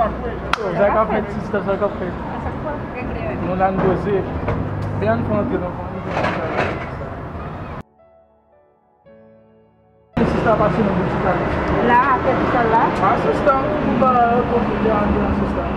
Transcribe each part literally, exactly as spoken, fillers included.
Sa k ap fèt, sista, sa k ap fèt? Nou la n poze. Byen, n fè antre nan fanmi. Sista pase nan boutik la. La, apre tout sa la. A, sista, m ba konfidans, sista.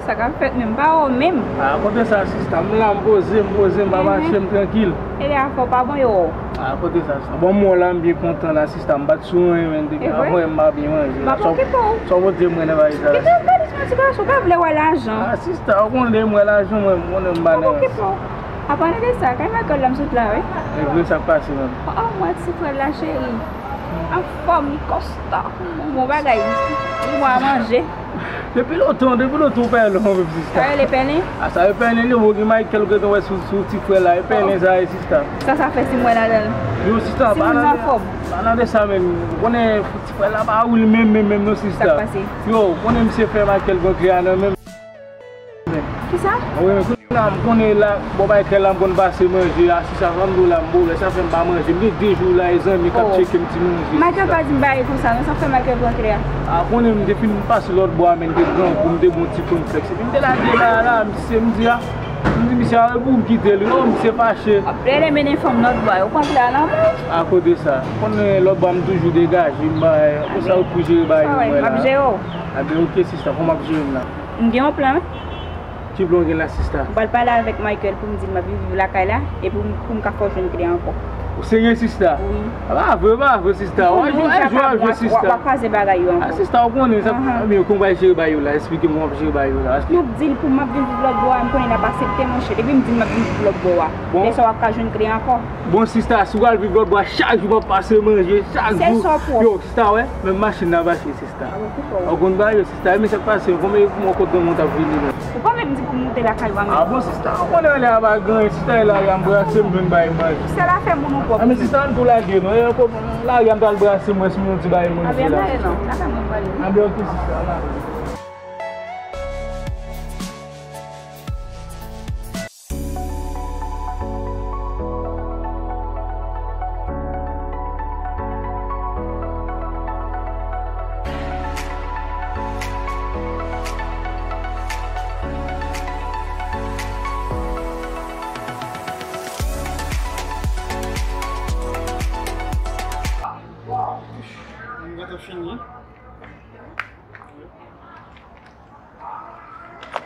Sa k ap fèt menm, pa ou menm. A, kote sa, sista? M la, m poze, m poze, m pa mache, m trankil. E lè a fè w pa bon, yo. A, kote sa, sista? Bon, m wè w la, m byen kontan la, sista. M pa t sou anyen, men depi avan, m pa byen manje la. M ap okipe w. Sa w pote mwen nan valiz la? Kite w valiz mwen, ti gason, w pa vle wè lajan. A, sista, ou konnen m wè lajan, mwen, m konnen m pa nan. M ap okipe w. Apadan de sa, kay Michael la m sot la, wi. E vre, sa k pase menm? O, mwen ti frè la, cheri. Anfòm, li kòsta. Bon bagay. Li bon a manje. Depi lontan, depi lontan ou pèlen, menm sista. Sa rele pèlen? A, sa rele pèlen, li, ou gen Michael, ou gentan wè sou, sou ti frè la, e pèlen sa ye, sista. Sa, sa fè si mwen ladan l. Yo, sista, pa nan de, pa nan de sa menm. Ou konnen ti frè la pa ou li menm, menm, menm, non, sista. Sa k pase? Yo, ou konnen misye fè Michael pran kle a nan men m. Kisa? Wi, men kounye a, m konnen la, bò bay kè la, m konn pase manje, a sis a san dola, m bo, lè sa fè m pa manje. M gen de jou la, e zanmi k ap tcheke m ti manje. Michael pa di m bagay konsa, non, sa fè Michael pran kle a. A, konnen m te fin pase lòt bò a, men m te grangou, m te bon ti konflèks. Epi m te lage la, la, misye, m di a, m di, misye, a, pou m kite l, wi, o, misye fache. Ap plede mennen fanm lòt bò a, ou pran kle a nan men w. A kote sa? Konnen lòt bò a, m toujou degaje, m bay, konsa ou pou jere bagay yo, mwen la. M ap jere w. A ben, oke, sista, kòman w ap jere m la? M gen yon plan, wi. Ki plan w gen la, sista? M pral pale avèk Michael pou m di l m ap vin viv lakay la, epi pou m, pou m ka fè w jwenn kle a ankò. Ou serye, sista? Wi. A, pa vre, pa vre, sista. W ap jwe, w ap jwe, sista. W ap kraze bagay yo ankò. A, sista, ou konnen sa. Anhan. Ebyen, kòman w pral jere bagay yo la? Esplike m kòman w ap jere bagay yo la. Nou di l pou m ap vin viv lòt bò a, m konnen l ap aksepte, monchè. Depi m di l m ap vin viv lòt bò a. Bon. Lè sa w ap ka jwenn kle a ankò. Bon, sista, si w pral viv lòt bò a, chak jou m ap pase manje, chak jou. Se sa w pwòp. Yo, sista, wè, menm machin nan mache, sista. Ou konn bagay yo, sista, men sa k pase, konbyen mwa kote moun t ap vini menm? Ou pa menm di pou m moute lakay ou a menm. A bon, sista, ou konnen lè a pa gen anyen, sista, e lari a m brase m jwenn bay manje. Sèl afè moun ou pwòp. A men sista, ann tou lage non, e lari a m pral brase m wè si m yon ti bay manje la. A ben, ann ale non, lakay mwen prale. A ben, oke, sista, ann ale. M gentan fini.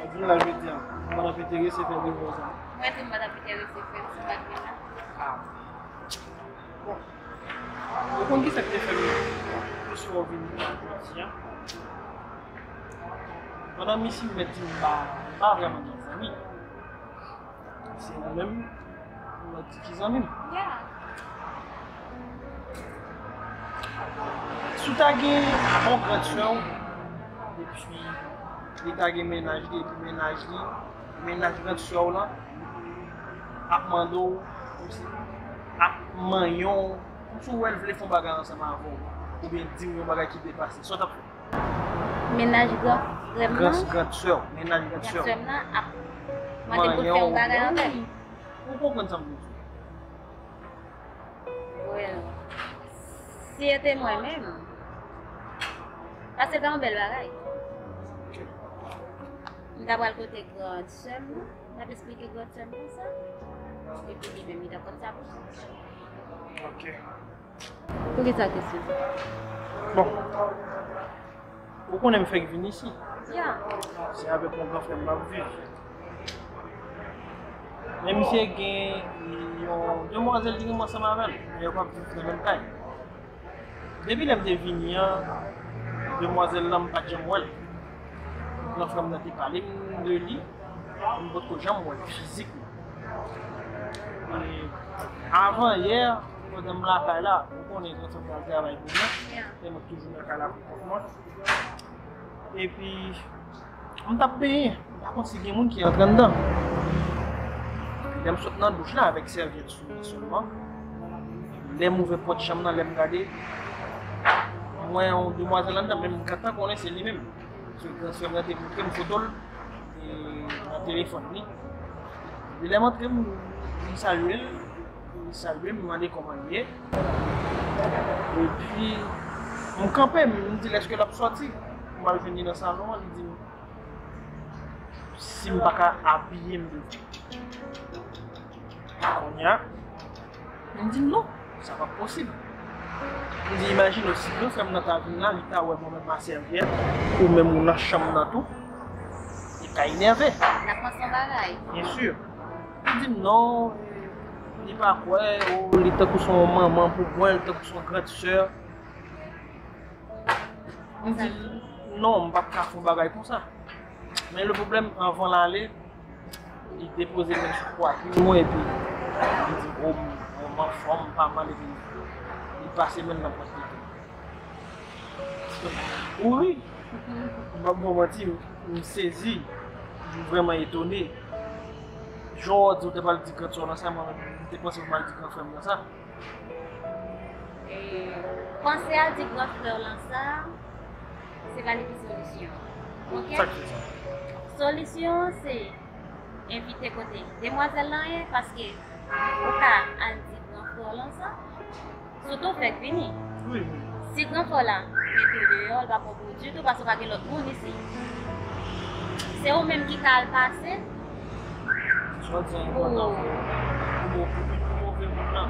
Ou di m la jodi a, ou pa t ap enterese fè devwa sa? Mwen di m pa t ap enterese fè l si w pa t vin la. A. Bon. Ou konn ki sa k te fè m plis fè w vin jodi a? Pandan misye mèt di m pa, m pa vrèman gen zanmi. Se ou menm, ou mèt di ki zanmi m. Yeah. Si w ta gen yon gran sè w, epi li ta gen mennaj li, epi mennaj li, mennaj gran sè w lan, ap mande w, kòmsi, ap manyen w, kòmsi w wè l vle fè yon bagay ansanm avè w, oubyen di w yon bagay ki depase, sa w t ap fè? Mennaj gran frè m nan. Gran, gran sè w, mennaj gran sè w. Gran sè m nan ap mande pou l fè yon bagay avè m. Ou konprann sa m vle di? Well, si se te mwen menm, paske l pa yon bèl bagay. M ta pral kote gran sè m nan, m t ap esplike gran sè m konsa, epi li menm li t ap konn sa pou sa. Ok. Poukisa kesyon sa? Bon. Ou konnen m fèk vin isi. Ya. Se avèk yon gran frè m m ap viv. Men misye gen yon demwazèl li renmen ansanm avè l, men yo p ap viv nan menm kay. Depi lè m te vini an, demwazèl lan m pa t janm wè l. Gran frè m nan te pale m de li, m potko janm wè l fizikman. E avan yè, pandan m lakay la, ou konnen gran frè m t al travay pou mwen, men mwen toujou lakay la pou kont mwen. Epi, m t ap benyen, m pa konn si gen moun ki antre anndan. Lè m sot nan douch la avèk sèvyèt sou mwen sèlman, lè m ouvè pòt chanm nan, lè m gade, m wè yon demwazèl anndan, men m gentan konnen se li menm. Paske gran sè m nan te montre m foto l, e, nan telefòn li. Epi lè m antre, m, m salye l, li salye m, m mande kòman l ye. Epi, m kanpe, m di l èske l ap sòti. M al jwenn li nan salon an, li di m si m pa ka abiye m byen. Kounye a, m di l non, sa p ap posib. M di, imajine w, si gran frè m nan ta vin la, li ta wè mwen menm a sèvyèt, ou menm ou nan chanm nan tou, li ka enève. N ap panse yon bagay. Byen si. Li di m non, li pa kwè, ou, li tankou se yon manman pou mwen, li tankou se yon grand sè. M di l, non, m p ap ka fè yon bagay konsa. Men le pwoblèm, anvan l ale, li depoze men l sou pwatrin mwen, epi li di, o, m, m anfòm, m pa mal, epi li pase men l nan pwatrin mwen. Wi, m p ap ba w manti, m, m sezi, m vrèman etone. Jan w di w te pral di gran sè w lan sa, mwen menm, m te panse w pral di gran frè m lan sa. E, panse al di gran frè w lan sa, se pa li ki solisyon. Oke? Sa k fè sa? Solisyon an se envite kote demwazèl lan ye, paske ou ka al di gran frè w lan sa, sitou fèk vini. Wi, wi. Si gran frè w la mete w deyò, l p ap bon pou ou ditou, paske w pa gen lòt moun isi. Se ou menm ki ka al pase. Sa w di a enpòtan pou, pou, pou, pou move moun nan.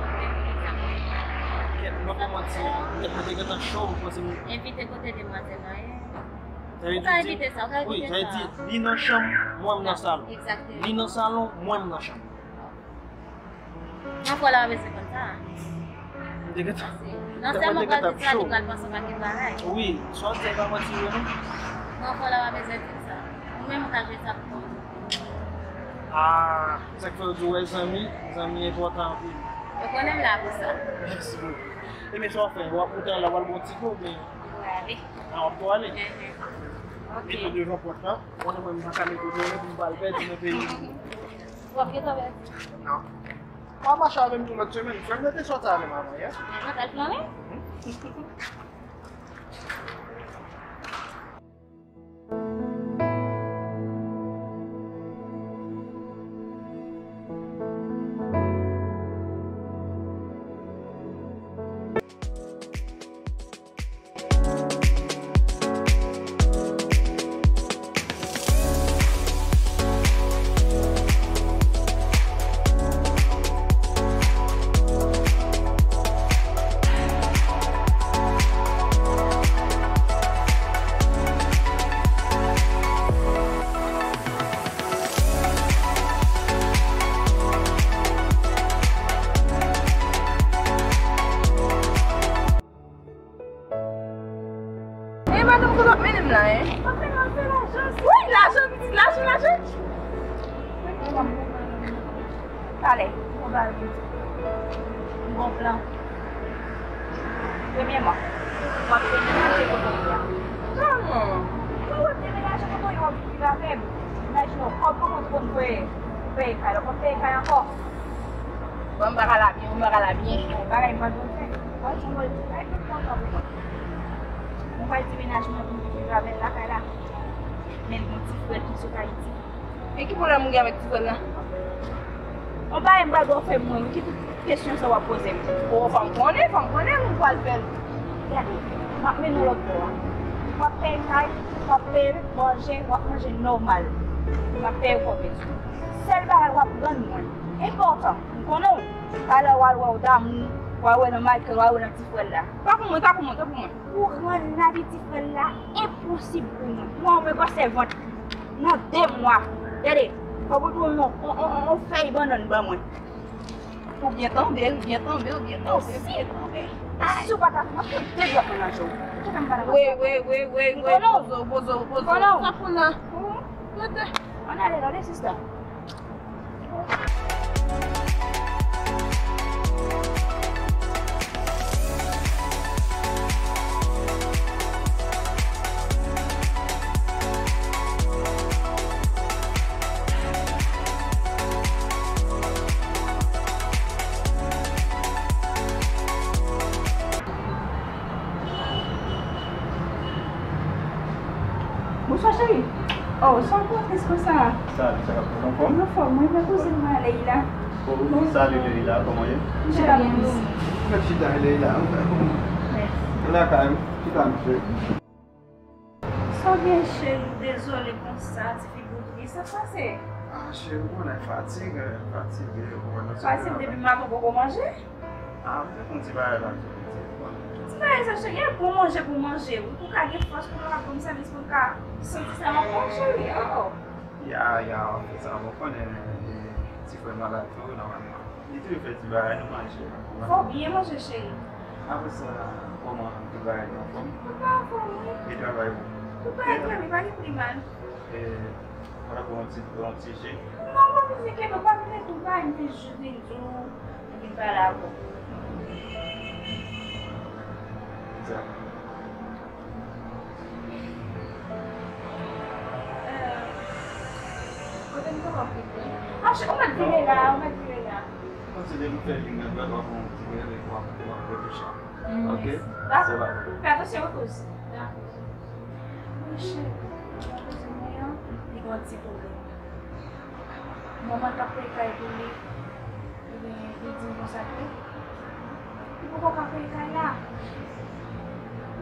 Kèt, m p ap manti, tèt mwen te gentan cho, m panse m. Envite kote demwazèl lan ye. Ou ka evite sa, ou ka evite sa. Wi, sa vle di, li nan chanm, mwen m nan salon. Egzakteman. Li nan salon, mwen m nan chanm. Mwen kwè l ap bezwen konn sa. M te gentan, tèt mwen te gentan cho. Non sèlman pral di sa, li pral panse yon pakèt bagay. Wi, sa w di a pa manti vre non. Mwen kwè l ap bezwen di sa. Ou menm ou ka jwe sa pou mwen. Ah, sa k fè yo di w wè zanmi, zanmi enpòtan anpil. Ou konnen m la pou sa. Mèsi bokou. Ebyen sa w ap fè, w ap moute la, w al bon ti kou, oubyen? Mwen ale. Ah, w ap tou ale? Mhm. Ok. Mete w devan pòt la. Konnen mwen, m pa ka mete w deyò pou m pa al pèdi nan peyi. W ap gentan pèdi. Non. W ap mache avè m tou lòt semèn. Frè m nan te sòti avè m avan yè. Mwen t al flannen? Mhm. E madanm, kote w ap mennen m la, en? M ap mennen w al fè lajan. Wi, lajan, pitit, lajan, lajan. Talè, m gon plan. Premyèman, w ap demenaje kote w ye a. Kòman? Wi, w ap demenaje kote w ye, w ap viv avè m. Imajine w, kòb mwen konn fè, fè kay la, w ap fè kay ankò. Bon, m pa ka la byen, m pa ka la byen. Bagay m pa dwe fè. Mwen, jan mwen di, bagay tout kontan pou mwen. Mwen pral demenaje, mwen vin viv avè l lakay la. Men l gon ti frè l ki sot Ayiti. E ki pwoblèm ou gen avèk ti frè l la? Yon bagay m pral ba w fè mwen, ki tout kesyon sa w ap poze m? O, fò m konnen, fò m konnen, m pral fè l. Gade, m ap mennen w lòt bò a. W ap peye kay, w ap peye manje, w ap manje nòmal. M ap peye kòb etid. Sèl bagay w ap rann mwen, enpòtan, m konnen w. Talè w al wè w damou, w al wè nan Michael, w al wè nan ti frè l la. Tanpri mwen, tanpri mwen, tanpri mwen. Ou rann lavi ti frè l la enposib pou mwen. Mwen, mwen pran sèvant nan de mwa. Gade, fòk ou jwenn yon, yon, yon, yon fèy bannann ban mwen. Ou byen tande l, byen tande l, byen tande l, byen tande l. Si w pa ta fè, m ap pran de dwèt nan je w. Wi, wi, wi, wi, wi. Poze w, poze w, poze w. Sa pou la. Rete. Ann ale, tande, sista. Bonswa, cheri. Oh, sa w pran tris konsa? Sa, sa k ap fèt, anfòm? Anfòm, wi, men kouzin mwen, Leila. Oh, salut, Leila, kòman w ye? Chita, byen, mèsi. Mèt chita, Leila. Mèsi. Lakay, chita, mesye. Sa Ebyen, cheri, dezole konsa, ti figi w tris, sa k pase? Ah, cheri, ou konnen fatige, fatige, ou konnen. Fatige depi maten ou poko manje? Ah, m te fè yon ti bagay la tou, pitit. Ti bagay sa, cheri, e bon manje pou manje, wi, pou w ka gen fòs, pou w ka ban m sèvis, pou w ka santi sa m ap fè, cheri, oh. Ya, ya, w ap fè sa, bon, konnen, e, ti frè m malad tou, nòmalman. Li toujou fè ti bagay, nou manje. Fò w byen manje, cheri. Apre sa, kòman tout bagay yo anfòm? Tout bagay anfòm, wi. E travay ou? Tout bagay trè byen, pa gen pli mal. E, w ap pran yon ti, yon ti je? Non, pa bezwen kenbe, pa vin tou, pa vin jis vin di w, vin pale avè w. Sa. Kote m kapab kite? Mache, ou mèt vire la, ou mèt vire la. Konsidere nou fè liy nan dwat, w ap pran yon ti rele, w ap, w ap reflechi. Ok? Dakò. Fè atansyon, wi, kouz. Dakò. Monchè, kouzin mwen an, li gen yon ti pwoblèm. Manman t ap peye kay pou li. Ebyen, li di m konsa ke li poko ka peye kay la.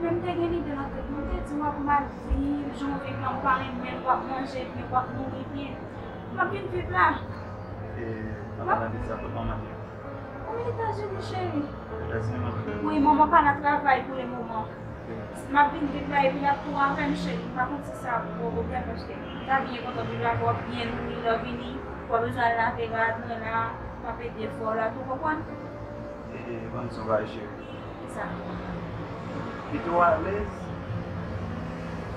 Men m te gen lide nan tèt mwen, m te di w ap mal viv, jan w viv lan, m pa renmen l, w ap manje byen, w ap mouri byen. M ap vin viv la. E, w ap analize sa kot manman li? Ou Etazini, cheri. Etazini, manman? Wi, manman pa nan travay pou le moman. M ap vin viv la epi l ap tou avè m, cheri. M pa konn si sa ap pran pwoblèm, paske m ta byen kontan viv la, w ap byen nouri lè w vini, w pa bezwen al lave rad mwen la, m ap ede fè w la tou, konprann? E, ban m di w yon bagay, cheri. Kisa? Kite w alèz,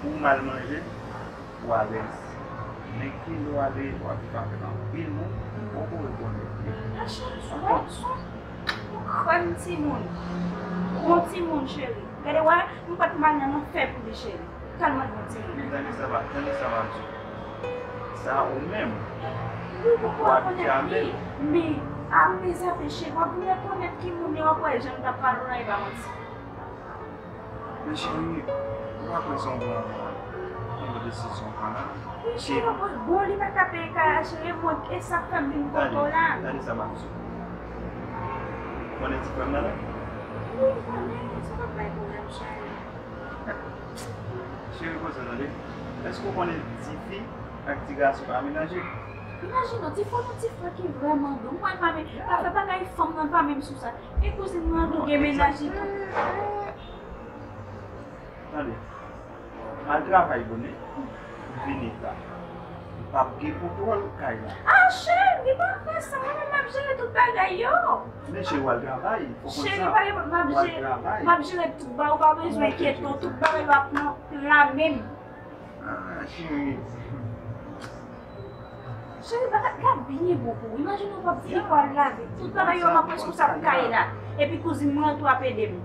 ou mal manje, ou alèz. Men kilè w ale, w ap viv avèk anpil moun, ou poko rekonèt li. Lachans, wè, son, yon krèm timoun. Yon timoun, cheri. Gade, wè, m pa t mal nan lanfè pou li, cheri. Tèlman l bon timoun. Men tande sa, tande sa m ap di w. Sa ou menm, ou abitye avè l. Men, a mezanmi, cheri, w ap vin rekonèt ki moun li, w ap wè jan l t ap pale w la, e pa manti. Men cheri, ou pa kwè se yon bon, yon bon desizyon w pran la? Wi, cheri, bon, bon, li pa ka peye kay la, cheri, e mwen, e sa k fè m vin kote w la. Tande, tande sa m ap di w. Ou konnen ti frè m nan la? Wi, m konnen, sa p ap bay pwoblèm, cheri. Cheri, poze tande. Èske ou konnen tifi ak ti gason pa melanje? Imajine w, ti frè w, ti frè ki vrèman dou. Mwen pa men, afè bagay fanm nan pa menm sou sa. E kouzin mwen an tou gen mennaj li tou. Tande, al travay bonè, vini ta. Li p ap gen kontwòl kay la. Ah, cheri, li pa fè sa. Mwen menm m ap jere tout bagay yo. Men cheri, w al travay, fò konn sa. Cheri, pa gen pwoblèm, m ap jere, m ap jere tout bagay, ou pa bezwen enkyete w, tout bagay yo ap nan plan menm. Ah, cheri. Cheri, bagay la byen bon pou ou. Imajine w p ap di w al lave. Tout bagay yo nan responsab kay la. Epi kouzin mwen an tou ap ede m.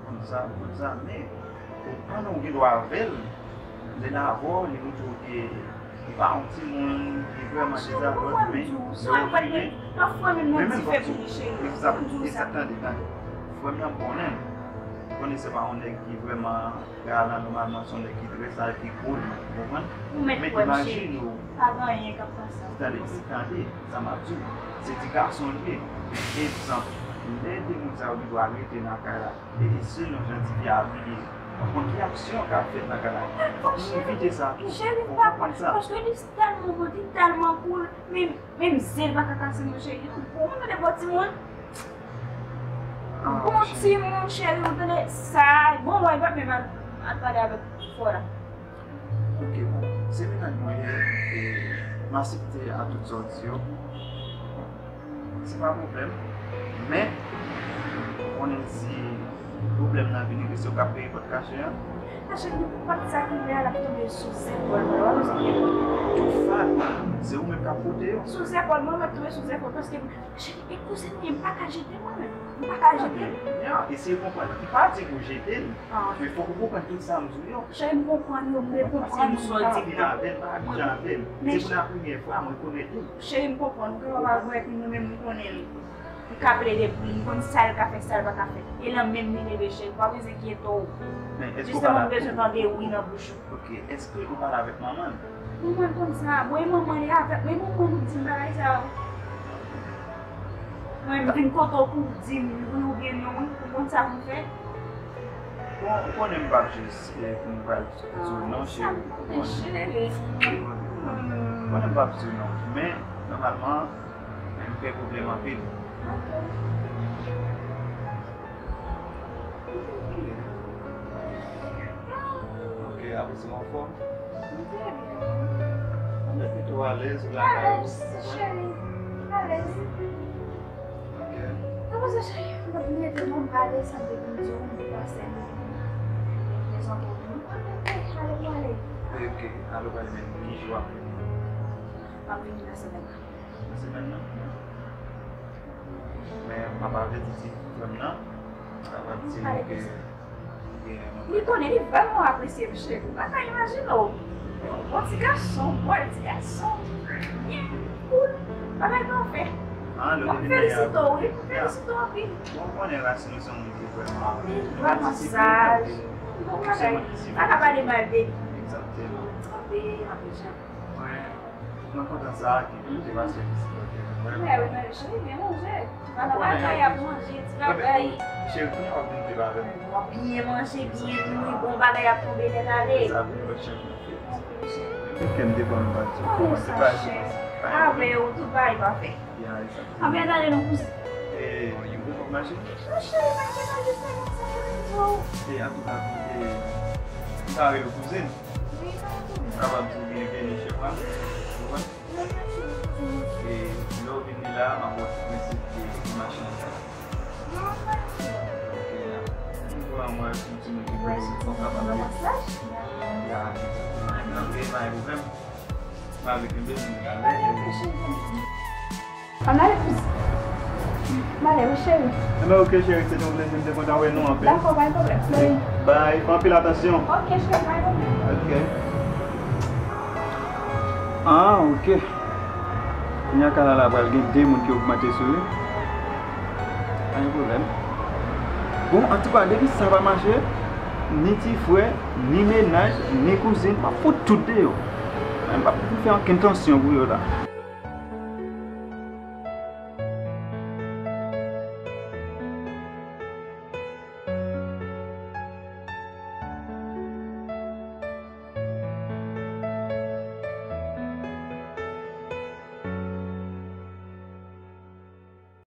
Konn sa, konn sa, men, pandan w gen dwa avè l, lè l avè w, li montre w ke li pa yon timoun, li vrèman dezalòd, men lè w vini, men menm fòk di w, egzak, egzak, tande, tande. Frè m nan konnen, konnen se pa yon nèg ki vrèman Galan, nòmalman, se yon nèg ki trè saj, ki gwo, li, ou konprann? Ou mèt kwè m, cheri. Pa gen anyen k ap pase. Tande, tande sa m ap di w. Se ti gason l ye. Egzanp, lè de moun sa yo gen dwa rete nan kay la, e se yon jan tifi a abiye, ou konn ki aksyon k ap fèt nan kay la. Fòk nou evite sa tou. Cheri, ou konprann sa? Paske li tèlman bon, li tèlman cool, men Menm zen l pa ka kase, monchè. Ou konn de bon timoun? Bon timoun, cheri, ou tande sa. Bon, wè, l p ap menm al, al pale avèk frè w la. Ok, bon. Se mennaj mwen ye, e m aksepte a tout sa w di yo. Se pa pwoblèm. Men, ou konnen si pwoblèm nan vini, ke se ou k ap peye pòt kache an? Kache, nenpòt sa ki vle a, l ap tonbe sou zepòl mwen. W ap esplike mwen. Tou fat, se ou menm k ap pote yo. Sou zepòl mwen, mwen tonbe sou zepòl, paske, cheri, e kouzin li, m pa ka jete mwen menm. M pa ka jete l. Ya, eseye konprann. M pa di pou w jete l, men fòk ou konprann tout sa m di w yo. Cheri, m konprann yo, m rekonprann sa w di m nan. M pa abitye avè l, m pa abitye avè l. Se pou la premyè fwa, mwen konèt li. Cheri, m konprann ou. Ou pa wè ki nou menm, m konnen l. Li ka plede pou li, li konn sa l ka fè, sa l pa ka fè. E lan menm li leve, cheri, ou pa bezwen enkyete w. Jisteman, m bezwen tande wi nan bouch ou. Ok, èske ou pale avèk manman l? Manman l konn sa, bon, e manman li avèk, men manman l di m bagay sa yo. Mwen, m vin kote w pou w di m wi oubyen non, wi, ou konn sa pou w fè. Bon, ou konnen m p ap jis, eh, pou m pral di w non, cheri. Ou konnen. Ou konnen m p ap di w non. Men, nòmalman, m fè pwoblèm anpil. Ok, apre se anfòm. Mwen pito alèz lakay ou. Alèz, cheri. Alèz. Ok. Apre sa, cheri, mwen vin rete non, m prale, sa m te vin di w, m te pase li. Mezon pou nou. Ok, ale, ale, ale. Ok, ale, ale, men ki jou w ap vini? M ap vini nan semèn nan. Nan semèn nan? Men m ap avèti ti frè m nan. M ap di li ke li gen yon... Li konnen, li vrèman apresye m, cheri. Ou pa ka imajine w. Yon bon ti gason, bèl ti gason. Byen, cool. Bagay pafè. M ap felisite w, wi. M felisite w anpil. Bon, ou konnen Racine se yon moun ki vrèman... Anpil, vrèman saj. Bon bagay. Pa ka pale mal de li. Egzakteman. Anpil, anpil, cheri. Mwen, mwen kontan sa ke ou te pase vizit mwen. Mèwi, mèwi, cheri, byen manje. Madan lakay ap manje, ti bagay. Cheri, kounye a w ap vin viv avè m. W ap byen manje, byen nouri, bon bagay ap tonbe nèt ale. Sa vre, mwen cheri. Kè m te konn bat ou. Kòman se pa jis avè w, tout bagay pafè. Anpil, gade nou kouzin. E, ou pap mache? Non, cheri, mwen te nan jis nan sa ke mwen di w. E, antouka, e, m ta rele w kouzin. Wi, pa gen pwoblèm. M kapab di w byenveni chez moi. Ou konprann? Wi, mèsi bokou. E, lè w vini la, m ap wè prensip ki machin sa. Non, pa gen pwoblèm. Ok, ya. M pran mwen yon ti moun ki pou nou kapab viv. Ya, ok, pa gen pwoblèm. M ale kenbe nou. Ann ale, kouzin. M ale, wi, cheri. Enben, ok, cheri, se te yon plezi, m te kontan wè nou anpil. Dakò, pa gen pwoblèm. Mèsi. Bay, fè anpil atansyon. Ok, cheri, pa gen pwoblèm. Ok. Ah, ok. Kounye a, Kalala pral gen de moun ki ogmante sou li. Pa gen pwoblèm. Bon, antouka, depi sa pa mache, ni ti frè, ni mennaj, ni kouzin, m ap fout tout deyò. M p ap fè okenn tansyon pou yo la.